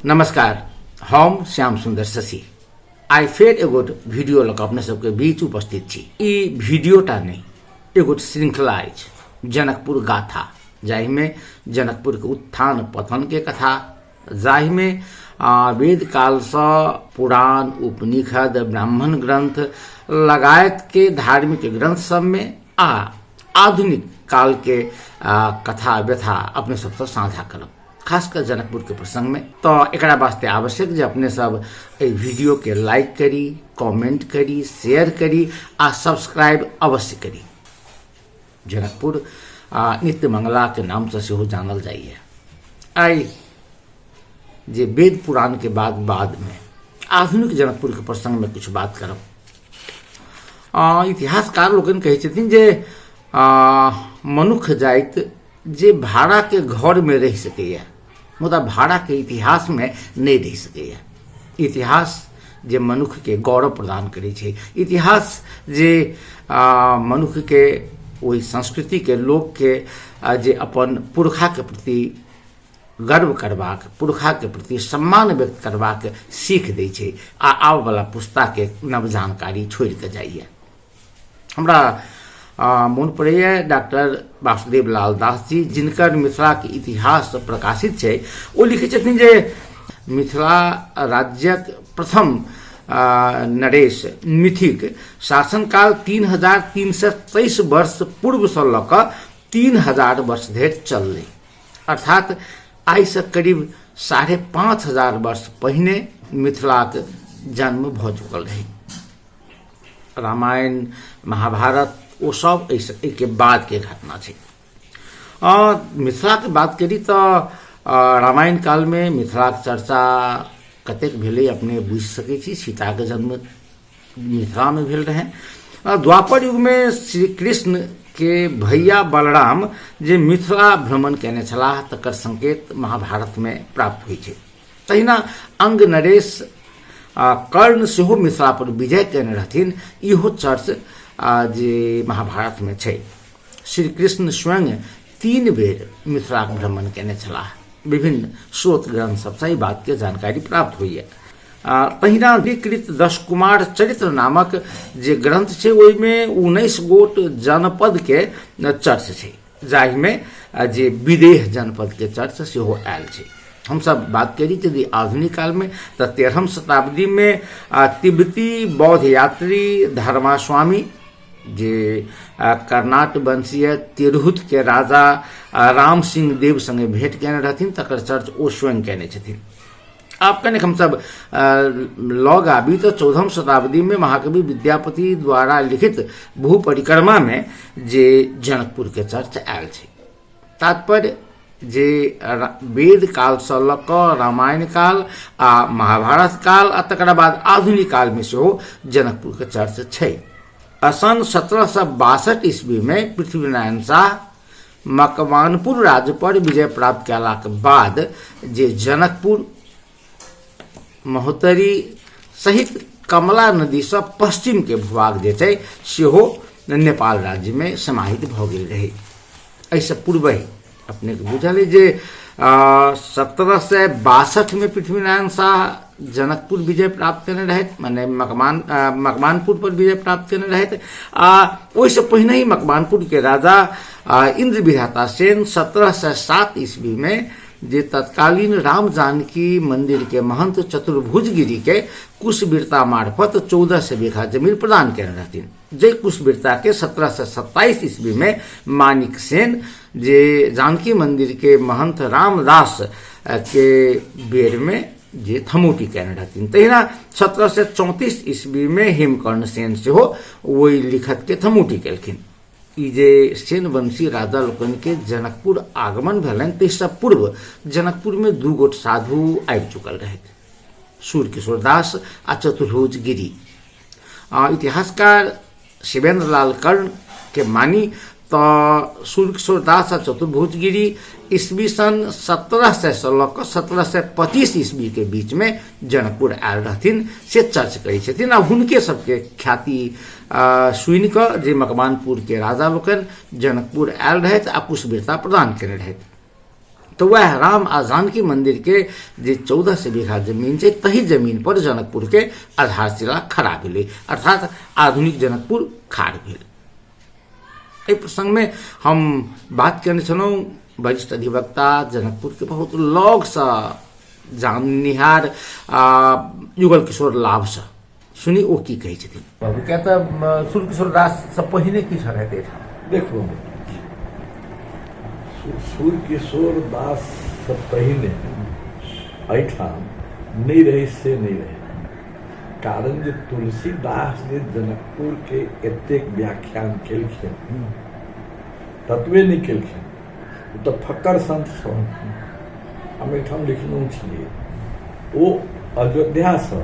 नमस्कार, हम श्याम सुंदर शशि आइ फेर एगो वीडियो लऽ कऽ अपने सबके बीच उपस्थित छी। ई वीडियोटा नहि, एगो श्रृंखला अछि जनकपुर गाथा, जाहिमे जनकपुरके उत्थान पतनके कथा, जाहिमे वेद कालसँ पुराण, उपनिषद, ब्राह्मण ग्रंथ लगायतके धार्मिक ग्रंथ सबमे आ आधुनिक कालके कथा व्यथा अपने सबसँ साझा करब, खासकर जनकपुरके प्रसंगमे। तऽ एकरा वास्ते आवश्यक जे अपने सब एहि वीडियोके लाइक करी, कमेंट करी, शेयर करी आ सब्सक्राइब अवश्य करी। जनकपुर नित्य मंगलाके नामसँ सेहो जानल जाइए। आइ जे वेद पुराणके बाद बादमे आधुनिक जनकपुरके प्रसंगमे किछु बात करब। इतिहासकार लोकनि कहै छथिन जे मनुख जाइत जे भाड़ाके घरमे रहि सकैए, मुदा भाड़ाके इतिहासमे नहि रहि सकैए। इतिहास जे मनुखके गौरव प्रदान करै छै, इतिहास जे मनुखके ओहि संस्कृतिके लोकके जे अपन पुरखाके प्रति गर्व करबाक, पुरखाके प्रति सम्मान व्यक्त करबाक सीख दै छै आ आबऽवला पुस्ताके नव जानकारी छोड़िकऽ जाइए। हमरा मोन पड़ैए डॉक्टर वासुदेव लाल दास जी, जिनकर मिथिलाके इतिहास प्रकाशित छै, ओ लिखै छथिन जे मिथिला राज्यक प्रथम नरेश मिथिक शासनकाल 3323 वर्ष पूर्वसँ लऽ कऽ 3000 वर्ष धरि चललै, अर्थात आइसँ करीब 5500 वर्ष पहिने मिथिलाक जन्म भऽ चुकल रहै। रामायण, महाभारत ओ सब एहिके बादके घटना छै। मिथिलाके बात करी तऽ रामायण कालमे मिथिलाके चर्चा कतेक भेलै अपने बुझि सकै छी। सीताके जन्म मिथिलामे भेल रहै। द्वापर युगमे श्री कृष्ण के भैया बलराम जे मिथिला भ्रमण केने छलाह तकर संकेत महाभारतमे प्राप्त होइ छै। तहिना अंग नरेश कर्ण सेहो मिथिला पर विजय केने रहथिन, इहो चर्च जे महाभारतमे छै। श्री कृष्ण स्वयं 3 बेर मिथिलाक भ्रमण केने छलाह। विभिन्न स्रोत ग्रंथ सबसँ ई बातके जानकारी प्राप्त होइए। तहिना विकृत दशकुमार चरित्र नामक जे ग्रंथ छै ओहिमे 19 गोट जनपदके चर्च छै, जाहिमे जे विदेह जनपदके चर्च सेहो आयल छै। हमसब बात करी यदि आधुनिक कालमे तऽ 13म शताब्दीमे तिब्बती बौद्ध यात्री धर्मास्वामी जे कर्नाट वंशीय तिरहुतके राजा राम सिंह देव संगे भेंट केने रहथिन, तकर चर्च ओ स्वयं केने छथिन। आब कनिक हमसब लग आबी तऽ 14म शताब्दीमे महाकवि विद्यापति द्वारा लिखित भू परिक्रमामे जे जनकपुरके चर्च आयल छै। तात्पर्य जे वेद कालसँ लऽ कऽ रामायण काल आ महाभारत काल आ तकरा बाद आधुनिक कालमे सेहो जनकपुरके चर्च छै। सन 1762 ईस्वीमे पृथ्वीनारायण शाह मकवानपुर राज्य पर विजय प्राप्त कयलाक बाद जे जनकपुर, महोत्तरी सहित कमला नदीसँ पश्चिमके भूभाग जे छै सेहो नेपाल राज्यमे समाहित भऽ गेल रहै। एहिसँ पूर्वहि अपनेके बुझल अइ जे 1762मे पृथ्वीनारायण शाह जनकपुर विजय प्राप्त केने रहथि, माने मकवानपुर पर विजय प्राप्त केने रहथि आ ओहिसँ पहिने ही मकवानपुरके राजा इन्द्र विधाता सेन 1707 ईस्वीमे जे तत्कालीन राम जानकी मंदिर के महंत चतुर्भुज गिरी के कुशवीरता मार्फत 1400 बीघा जमीन प्रदान केने रहथिन, जे कुशवीरता के 1727 ईस्वी में मानिक सेन जे जानकी मंदिर के महंत रामदास के बेर में जे थमौटी केने रहथिन। तहिना 1734 ईस्वी में हेमकर्ण सेन सेहो ओहि लिखत के थमौटी केलखिन। ई जे सेनवंशी राजा लोकनिके जनकपुर आगमन भेलनि ताहिसँ पूर्व जनकपुरमे 2 गोट साधु आबि चुकल रहथि, सूर्यकिशोर दास आ चतुर्भुज गिरी। इतिहासकार शिवेंद्र लाल कर्ण के मानी तऽ सूर्यकिशोर दास आ चतुर्भुज गिरी ईस्वी सन 1700 लऽ कऽ 1725 ईस्वी के बीचमे जनकपुर आयल रहथिन से चर्च करै छथिन। आ हुनके सबके ख्याति सुनि कऽ जे मकवानपुरके राजा लोकनि जनकपुर आयल रहथि आ कुशवीरता प्रदान केने रहथि। तऽ वएह राम आ जानकी मन्दिरके जे 1400 बीघा जमीन छै तही जमीन पर जनकपुरके आधारशिला खड़ा भेलै, अर्थात आधुनिक जनकपुर खाड़ भेल। एहि प्रसंगमे हम बात केने छलहुँ वरिष्ठ अधिवक्ता जनकपुरके बहुत लगसँ जाननिहार युगल किशोर लाभसँ। सुनी ओ की कहै छथिन। बाबू, किया तऽ सूर्य किशोर दाससँ पहिने की छल हेतै एहिठाम? देखू, सूर्य किशोर दाससँ पहिने एहिठाम नहि रहै से नहि रहै, कारण जे तुलसीदास जे जनकपुरके एतेक व्याख्यान केलखिन ततबे नहि केलखिन, ओ तऽ फक्कर संत छल। हम एहिठाम लिखलहुँ छलियै, ओ अयोध्यासँ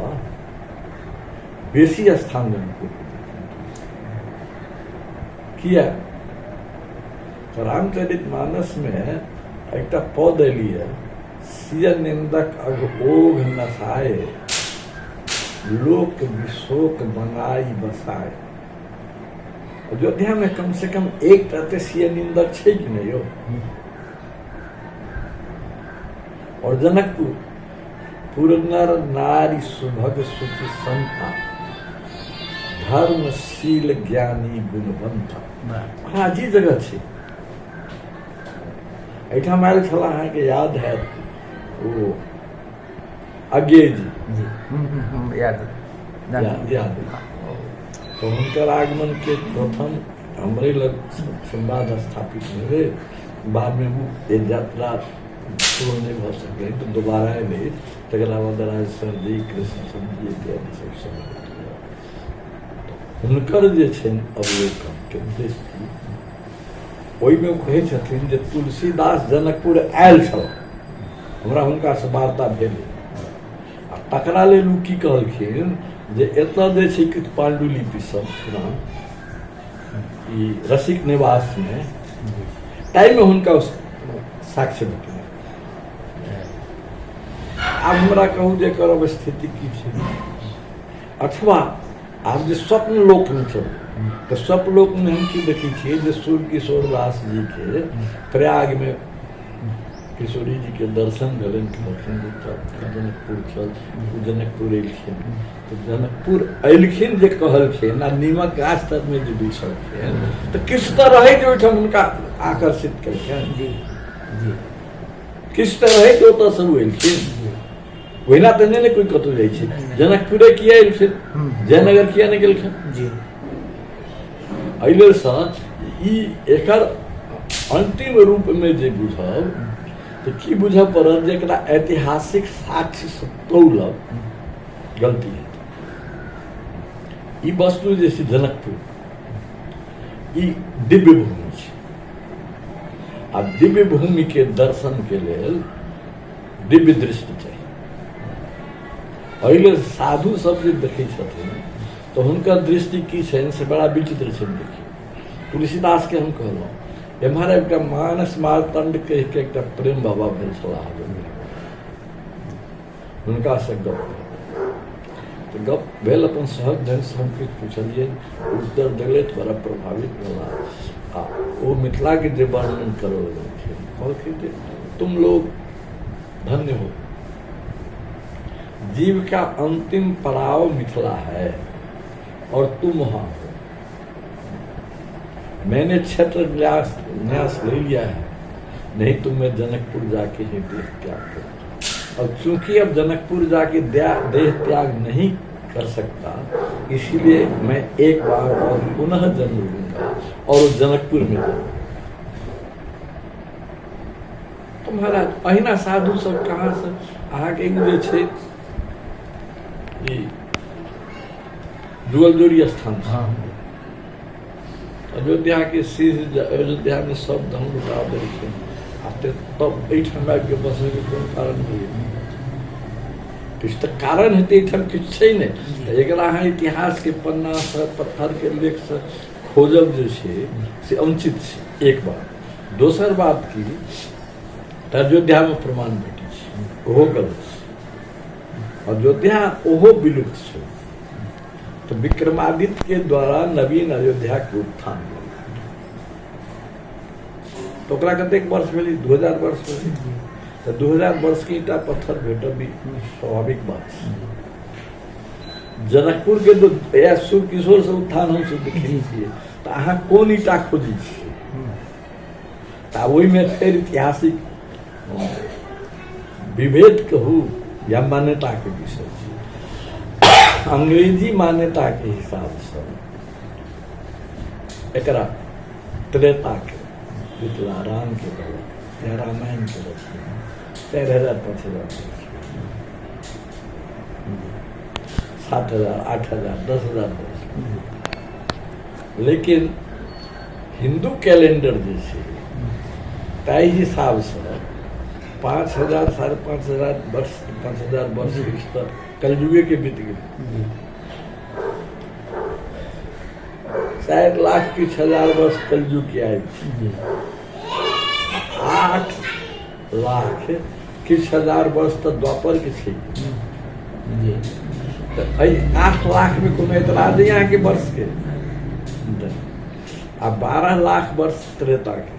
बेसी स्थान जनकपुर किया? तऽ रामचरित मानसमे एकटा पद एलियै, सिय निन्दक अघ ओघ नसाए, लोक विशोक बनाई बसाए। अयोध्यामे कम से कम एकटा तऽ सिय निन्दक छै कि नहि यौ? और जनकपुर पुरनर नारी सुभग सुखी संता, धर्मशील ज्ञानी गुणवंता। बड़ा अजीब जगह छै। एहिठाम आयल छलाह, अहाँके याद हैत, ओ अज्ञेय जी। जी, याद। याद। तऽ हुनकर आगमन के प्रथम हमरे लग संवाद स्थापित भेलै। बादमे ओ एक यात्रा पूर्ण नहि भऽ सकलै तऽ दोबारा एलै। तकरा बाद राज सर जी, कृष्ण सर जी इत्यादि सब सब हुनकर जे छनि अवलोकनके दृष्टि, ओहिमे ओ कहै छथिन जे तुलसीदास जनकपुर आयल छल, हमरा हुनकासँ वार्ता भेल आ तकरा लेल ओ की कहलखिन जे एतऽ जे छै किछु पाण्डुलिपि सब पुरान ई रसिक निवासमे, ताहिमे हुनका साक्ष्य भेटलै। आब हमरा कहू जे एकर अवस्थिति की छै? अथवा आब जे स्वप्न लोकमे चलू तऽ स्वप्न लोकमे हम की देखै छियै जे सूर्य किशोर दास जीके प्रयागमे किशोरी जीके दर्शन भेलनि, कहलखिन जे जनकपुर चल। ओ जनकपुर एलखिन तऽ जनकपुर एलखिन जे कहलखिन आ नीमक गाछ तरमे जे बैसलखिन तऽ किछु तऽ रहै जे ओहिठाम हुनका आकर्षित केलखिन। जी जी किछु तऽ रहै जे ओतऽसँ ओ एलखिन, ओहिना तऽ नहि ने कोइ कतहु जाइ छै। जनकपुरे किया एलखिन, जयनगर किया नहि गेलखिन? जी। एहि लेल सँ ई एकर अंतिम रूपमे जे बुझब तऽ की बुझऽ पड़त जे एकरा ऐतिहासिक साक्ष्यसँ तौलब गलती हेतै। ई वस्तु जे छै जनकपुर, ई दिव्य भूमि छै आ दिव्य भूमिके दर्शनके लेल दिव्य दृष्टि चाही। एहि लेल साधु सब जे देखै छथिन तऽ हुनकर दृष्टि की छनि से बड़ा विचित्र छनि। देखियौ, तुलसीदासके हम कहलहुँ, एम्हर एकटा मानस मार्तंड कहि के एकटा प्रेम बाबा भेल छलाह, हुनकासँ गप भेल तऽ गप भेल अपन सहज ढङ्गसँ। हम किछु पुछलियै, उत्तर देलथि, बड़ा प्रभावित भेला आ ओ मिथिलाके जे वर्णन करऽ लगलखिन, कहलखिन जे तुम लोग धन्य हो, जीव का अंतिम पड़ाव मिथिला है और तुम वहां हो। मैंने क्षेत्र न्यास न्यास ले लिया है, नहीं तो मैं जनकपुर जाके ही देह त्याग करता। और चूंकि अब जनकपुर जाके देह त्याग नहीं कर सकता, इसीलिए मैं एक बार और पुनः जन्म लूंगा और जनकपुर में जन्म। तो महाराज, अहिना साधु सब कहाँ से अहाँके एगो जे छै ई जुगलजोड़ी स्थान छै। अयोध्या के शीर्ष अयोध्या में सब धन लुटा देलखिन आ तब एहिठाम आबि कऽ बसैके कोन कारण होइए? किछु तऽ कारण हेतै, एहिठाम किछु छै नहि। तऽ एकरा अहाँ इतिहासके पन्नासँ, पत्थरके लेखसँ खोजब जे छै से अनुचित छै, एक बात। दोसर बात की तऽ अयोध्यामे प्रमाण भेटै छै, ओहो गलत छै। अयोध्या ओहो विलुप्त छै तऽ विक्रमादित्य के द्वारा नवीन अयोध्या के उत्थान भेल। तऽ ओकरा कतेक वर्ष भेलै? 2000 वर्ष भेलै। तऽ 2000 वर्षके ईंटा पत्थर भेटब भी स्वाभाविक बात छै। जनकपुर के तो इएह सूर्य किशोर से उत्थान हमसभ देखै छियै, तऽ अहाँ कोन ईंटा खोजै छियै? तऽ ओहिमे फेर ऐतिहासिक विभेद कहू या मान्यताके विषय छै। अंग्रेजी मान्यताके हिसाबसँ एकरा त्रेताके मिथिला रामके देलक या रामायणके रचना 4000 5000, 7000, 8000, 10,000 वर्ष। लेकिन हिन्दू कैलेंडर जे छै ताहि हिसाबसँ 5000, 5500 वर्ष, 5000 वर्ष तऽ कलयुगेके बीत गेल। 4 लाख किछु हजार वर्ष कलयुगके आयल छै, 8 लाख किछु हजार वर्ष तऽ द्वापरके छै। तऽ एहि 8 लाखमे कोनो एतराज नहि अहाँके वर्षके, आ 12 लाख वर्ष त्रेताके।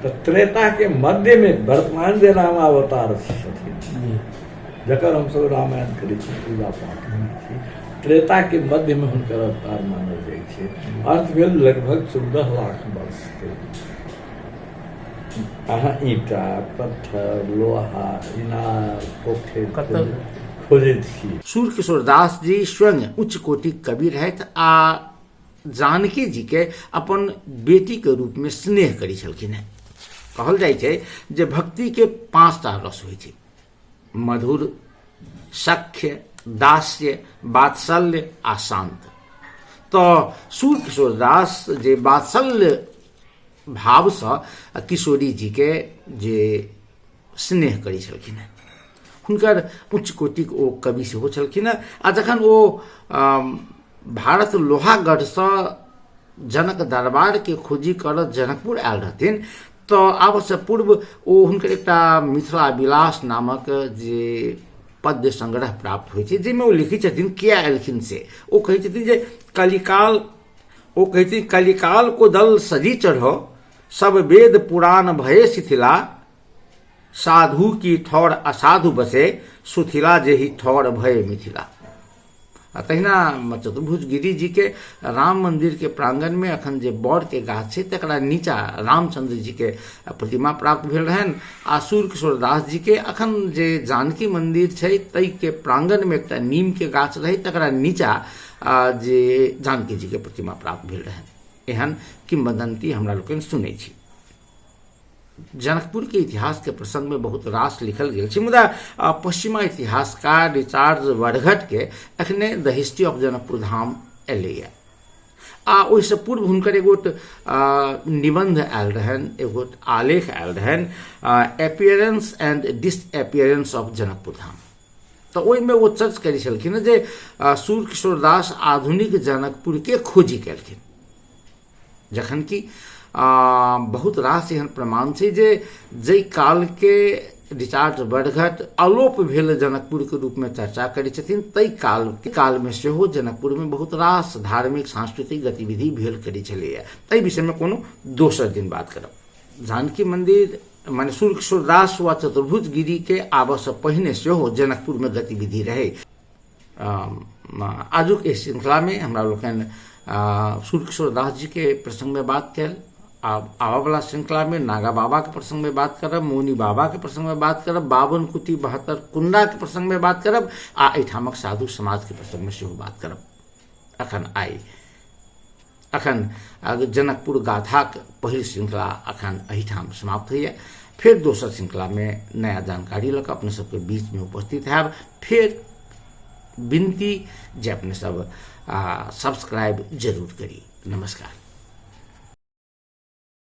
तऽ त्रेताके मध्यमे वर्तमान जे रामावतार छथिन, जकर हमसभ रामायण करै छी, पूजा पाठ करै छी, त्रेताके मध्यमे हुनकर अवतार मानल जाइ छै। अर्थ भेल लगभग 14 लाख वर्षके। अहाँ ईंटा, पत्थर, लोहा, इनार, पोखरि खोजैत छी। सूर्य किशोर दास जी स्वयं उच्च कोटिक कवि रहथि आ जानकी जी के अपन बेटी के रूप में स्नेह करै छलखिन हेँ। कहल जाइ छै जे भक्ति के 5टा रस होइ छै, मधुर, सख्य, दास्य, वात्सल्य आ शांत। तऽ सूर्य किशोर दास जे वात्सल्य भावसँ किशोरी जी के जे स्नेह करै छलखिन हेँ, हुनकर उच्च कोटिक ओ कवि सेहो छलखिन हेँ। आ जखन ओ भारत लोहागढ़सँ जनक दरबारके खोजी करऽ जनकपुर आयल रहथिन, तऽ आबसँ पूर्व ओ हुनकर एकटा मिथिला विलास नामक जे पद्य संग्रह प्राप्त होइ छै, जाहिमे ओ लिखै छथिन किया एलखिन से। ओ कहै छथिन जे कलिकाल, ओ कहै छथिन कलिकाल को दल सजी चढ़ो, सब वेद पुराण भये शिथिला, साधु की ठौर असाधु बसे, सुथिला जेहि ठौर भये मिथिला। आ तहिना चतुर्भुज गिरी जी के राम मंदिर के प्रांगण में अखन जे बड़ के गाछ छै तकरा नीचा रामचंद्र जी के प्रतिमा प्राप्त भेल रहनि। आ सूर्य किशोर दास जी के अखन जे जानकी मंदिर छै ताहि के प्रांगण में एकटा नीम के गाछ रहै, तकरा नीचा जे जानकी जी के प्रतिमा प्राप्त भेल रहनि। एहन किंवदंती हमरा लोकनि सुनै छी। जनकपुर के इतिहास के प्रसंग में बहुत रास लिखल गेल छै, मुदा पश्चिमा इतिहासकार रिचार्ड वर्घट के एखने the history of Janakpur Dham एलैया। आ ओहिसँ पूर्व हुनकर एगोट निबंध आयल रहनि, एगोट आलेख आयल रहनि, appearance and disappearance of Janakpur Dham. तऽ ओहिमे ओ चर्च करै छलखिन जे सूर्य किशोर दास आधुनिक जनकपुर के खोजी केलखिन, जखन कि बहुत रास एहन प्रमाण छै जे जाहि कालके रिचार्ड बर्घट अलोप भेल जनकपुरके रूपमे चर्चा करै छथिन, ताहि कालमे सेहो जनकपुरमे बहुत रास धार्मिक सांस्कृतिक गतिविधि भेल करै छलैए। एहि विषयमे कोनो दोसर दिन बात करब। जानकी मन्दिर माने सूर्य किशोर दास वा चतुर्भुज गिरीके आबऽसँ पहिने सेहो जनकपुरमे गतिविधि रहै। आजुक एहि श्रृंखलामे हमरा लोकनि सूर्यकिशोर दास जी के प्रसंगमे बात कयल। आब आबऽवला श्रृंखलामे नागा बाबाके प्रसंगमे बात करब, मौनी बाबाके प्रसंगमे बात करब, 52 कुटी 72 कुंडाके प्रसंगमे बात करब आ एहिठामक साधु समाजके प्रसंगमे सेहो बात करब। अखन आइ अखन जनकपुर गाथाक पहिल श्रृंखला अखन एहिठाम समाप्त होइए। फेर दोसर श्रृंखलामे नया जानकारी लऽ कऽ अपने सबके बीचमे उपस्थित हैब। फेर विनती जे अपने सब सब्सक्राइब जरूर करी। नमस्कार।